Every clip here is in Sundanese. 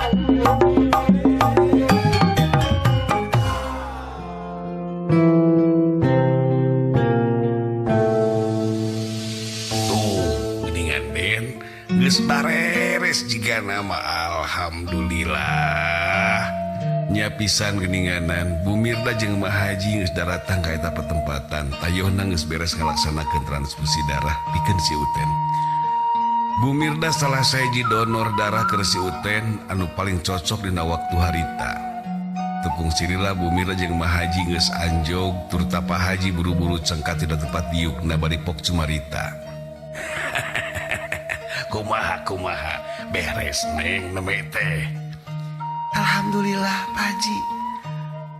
Tuh, geuningan Den, geus bareres jiga nama alhamdulillah. Nya pisan geuninganan, Bu Mirda jeung Mak Haji geus daratang ka eta petempatan. Tayohna geus beres ngalaksanakeun transfusi darah pikeun si Uten. Bu Mirda salah sahiji donor darah keur si Uten anu paling cocok dina waktu harita. Tukung sirila Bu Mirda jeung Mak Haji geus anjog turta Pak Haji buru-buru cengkat dina tempat diukna bari pok cumarita. Kumaha kumaha beres neng neme teh. Alhamdulillah Pak Haji.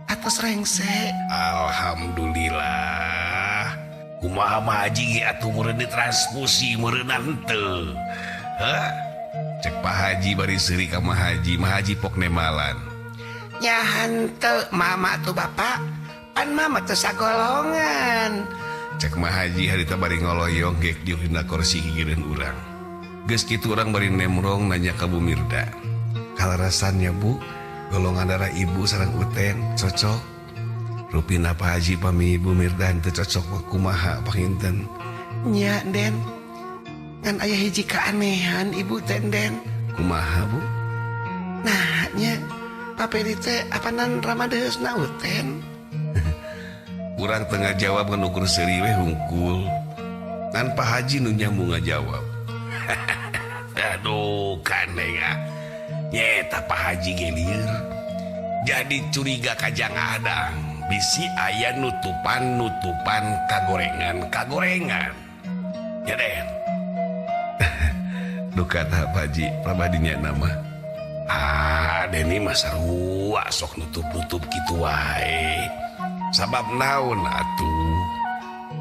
Atos rengse. Alhamdulillah. Kumaha Mak Haji ge atuh meureun ditransfusi meureunna henteu. Hah? Cek Pak Haji bari seuri ka Mak Haji, Mak Haji pok nemalan. Nya henteu mama tuh bapak, pan mama teu sagolongan. Cek Mak Haji harita bari ngoloyong gek diuk dina kursi gigireun urang. Geus kitu urang bari nemrong nanya ka Bu Mirda. Kalarasannya Bu, golongan darah ibu sareng Uten cocok. Rupina Pak Haji pami Ibu Mirda teu cocok mah kumaha panginten. Nya Den, ngan aya hiji keanehan ibu teh Den. Kumaha Bu? Nah nya Pak Peri teh apanan ramadeusna Uten? Urang teu ngajawab ngan ukur seuri we hungkul. Ngan Pak Haji nu nyambung ngajawab. Aduh kaneng ah. Nyeta Pak Haji ge lieur. Jadi curiga ka Jang Adang bisi aya nutupan-nutupan kagorengan-kagorengan. Ya Den. Duka tah Pak Haji prabadinya nama. Ah, Deni mah sarua sok nutup-nutup kitu wae. Sabab naon atuh?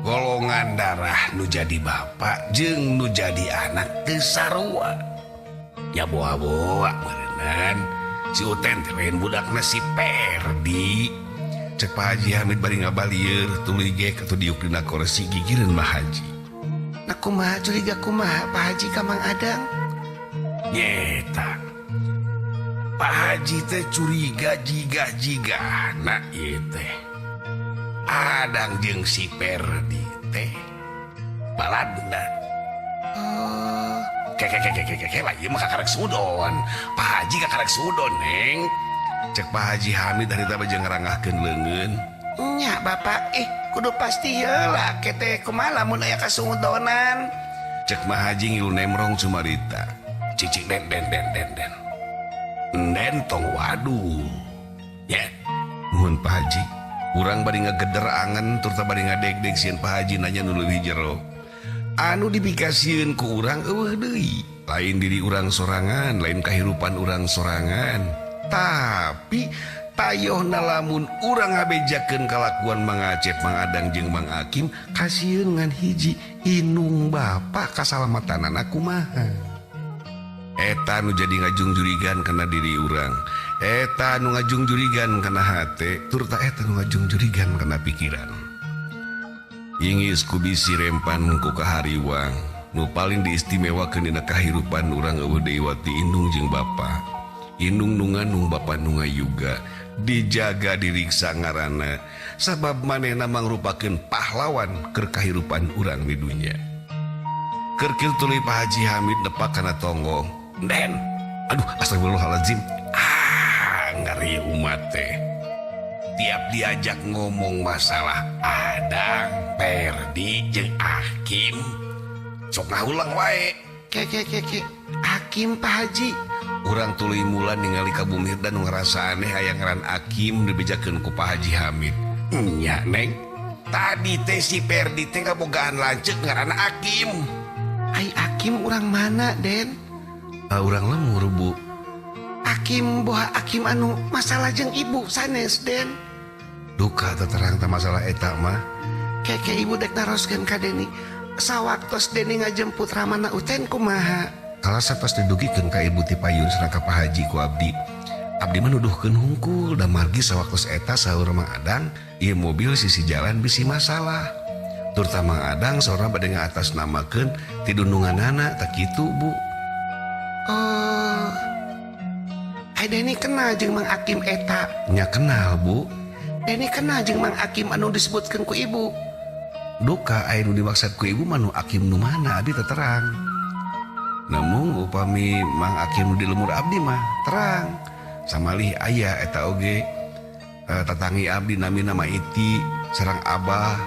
Golongan darah nu jadi bapak jeung nu jadi anak teu sarua. Nya boa-boa meureunnan si Uten teh lain budakna si Perdi. Cek Pak Haji Hamid bari ngabalieur tuluy gek atuh diuk dina kursi gigireun Mak Haji. Nah kumaha curiga kumaha Pak Haji ka Mang Adang? Nyeta. Pak Haji teh curiga jiga-jiga na ieu teh. Adang jeung si Perdi teh baladna. Oh. Ke ke ke ke ke ke lah ieu mah kakarek sudon. Pak Haji kakarek sudon neng. Cek Pak Haji Hamid harita baju ngerangahkeun leungeun. Nya bapak kudu pasti heula ke teh kumaha lamun aya kasudonan. Cek Mak Haji ngilu nemrong cumarita. Cicik den den den den den. Den tong waduh. Ya. Nuhun Pak Haji. Urang bari ngageder angen turta bari ngadegdeg sieun Pak Haji nanya nu leuwih jero. Anu dipikasieun ku urang eueuh deui. Lain diri urang sorangan, lain kahirupan urang sorangan. Tapi tayohna lamun urang ngabejakeun kalakuan Mang Acep, Mang Adang jeung Mang Akim, kasieun ngan hiji inung bapa kasalamatanana kumaha. Eta nu jadi ngajung jurigan kana diri urang. Eta nu ngajung jurigan kana hate, turta eta nu ngajung jurigan kana pikiran. Ingis ku bisi rempan ku kahariwang, nu paling diistimewakeun dina kahirupan urang eueuh deui wati indung jeung bapa. Indung nu ngandung bapa nu ngayuga, dijaga diriksa ngaranna, sabab manehna mangrupakeun pahlawan keur kahirupan urang di dunya. Keur kitu tuluy Pak Haji Hamid nepak kana tonggong. Den, aduh astagfirullahalazim. Ah, ngeri umat teh. Tiap diajak ngomong masalah Adang, Perdi jeung Hakim, sok ngahulang wae. Ke ke ke ke Hakim Pak Haji. Urang tuluy mula ningali ka Bu Mirda nu ngarasa aneh aya ngaran Hakim dibejakeun ku Pak Haji Hamid. Nya neng, tadi teh si Perdi teh ngabogaan lanceuk ngaranna Hakim. Ai Hakim urang mana, Den? Ah, urang lemur, Bu. Hakim boha Hakim anu masalah jeung ibu sanes, Den. Duka terang teh masalah eta mah. Keke ibu dek naroskeun ka Deni. Sawaktos Deni ngajemput Ramana Uten kumaha? Kalasan pas didugikeun ka ibu ti payun sareng ka Pak Haji ku abdi. Abdi mah nuduhkeun hungkul da margi sawaktos eta saur Mang Adang ieu mobil sisi jalan bisi masalah. Turta Mang Adang saurna bade ngatasnamakeun ti dundunganana tak kitu, Bu. Oh. Ai Deni kenal jeung Mang Akim eta. Nya kenal Bu. Deni kenal jeung Mang Akim anu disebutkeun ku ibu. Duka aya nu dimaksud ku ibu mah nu Akim nu mana abdi teu terang. Namun upami Mang Akim nu di lemur abdi mah terang. Samalih aya eta oge tatangi abdi namina Maiti sareng Abah.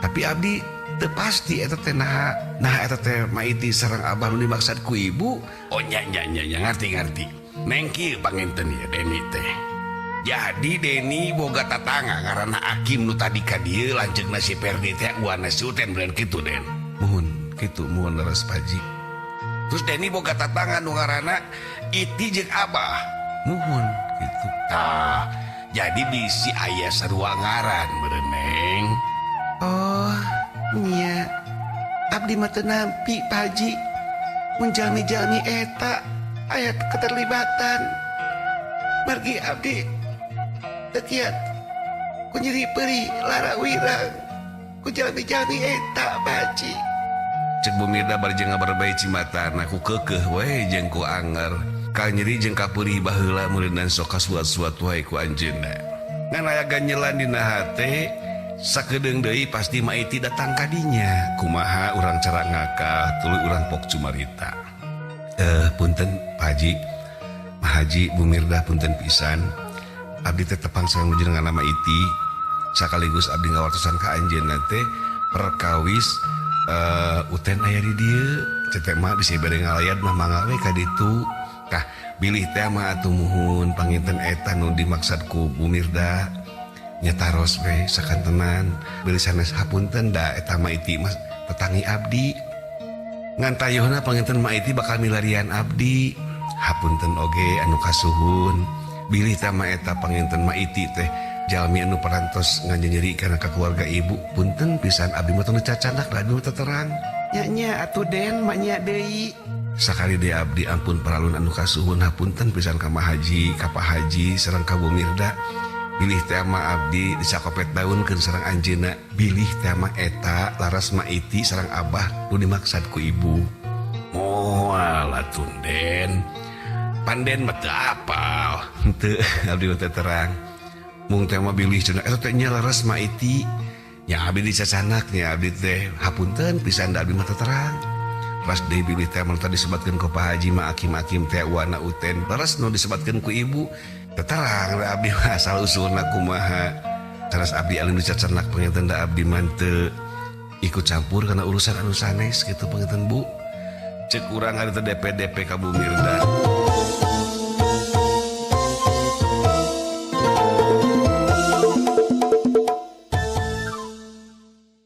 Tapi abdi teu pasti eta teh naha. Nah eta teh Maiti sareng Abah nu dimaksud ku ibu. Oh nya nya nya nya ngarti ngarti. Neng kieu panginten ieu Deni teh. Jadi Deni boga tatangga ngaranna Akim nu tadi ka dieu lanceukna si Perdi teh uana si Uten beureun kitu Den. Muhun kitu muhun leres Pak Haji. Terus Deni boga tatangga nu ngaranna Iti jeung Abah. Muhun kitu. Tah, jadi bisi aya sarua ngaran meureun Neng. Oh, nya. Abdi mah teu nampi Pak Haji. Mun jalmi-jalmi eta aya keterlibatan. Margi abdi teu kiat ku nyeri peurih lara wirang ku jalmi-jalmi eta Pak Haji. Cek Bu Mirda bari jeung ngabarbae cimatana ku keukeuh we jeung ku anger. Kanyeri jeung kapeurih baheula meureunan sok kasuat-suat wae ku anjeunna. Ngan aya ganjelan dina hate sakedeung deui pasti Maiti datang ka dinya. Kumaha urang cara ngakal tuluy urang pok cumarita. Punten Pak Haji, Pak Haji Bu Mirda punten pisan. Abdi teh tepang sareng jenengan Maiti. Sakaligus abdi ngawartosan ka anjeunna teh perkawis Uten aya di dieu. Cetek mah bisi bade ngalayat mah mangga we ka ditu. Tah bilih teh mah atuh muhun panginten eta nu dimaksud ku Bu Mirda. Nya taros we sakantenan bilih sanes hapunten da eta Maiti mah tetangi abdi. Ngan tayuhna panginten Maiti bakal milarian abdi. Hapunten oge anu kasuhun. Bilih teh mah eta panginten Maiti teh jalmi anu parantos nganyeri kana ka keluarga ibu. Punten pisan abdi mah teu cacanak da abdi mah teu terang. Nya nya atuh Den mah nya deui. Sakali deui abdi ampun paralun anu kasuhun hapunten pisan ka Ma Haji, ka Pak Haji sareng ka Bu Mirda. Bilih teh mah abdi disakopet daunkeun sareng anjeunna. Bilih teh mah eta laras Maiti sareng Abah nu dimaksad ku ibu. Moal atuh Den. Panden mah teu apal. Henteu abdi mah teu terang. Mung teh mah bilih cenah eta teh nya laras Maiti. Nya abdi dicacanak nya abdi teh hapunten pisan da abdi mah teu terang. Pas deui bilih teh mah tadi disebatkeun ku Pak Haji mah Akim-akim teh uana Uten. Laras nu disebatkeun ku ibu teu terang da abdi mah asal usulna kumaha. Sanes abdi anu dicacanak panginten da abdi mah teu ikut campur kana urusan anu sanes kitu panginten Bu. Cek urang ari teh DP-DP ka Bu Mirda.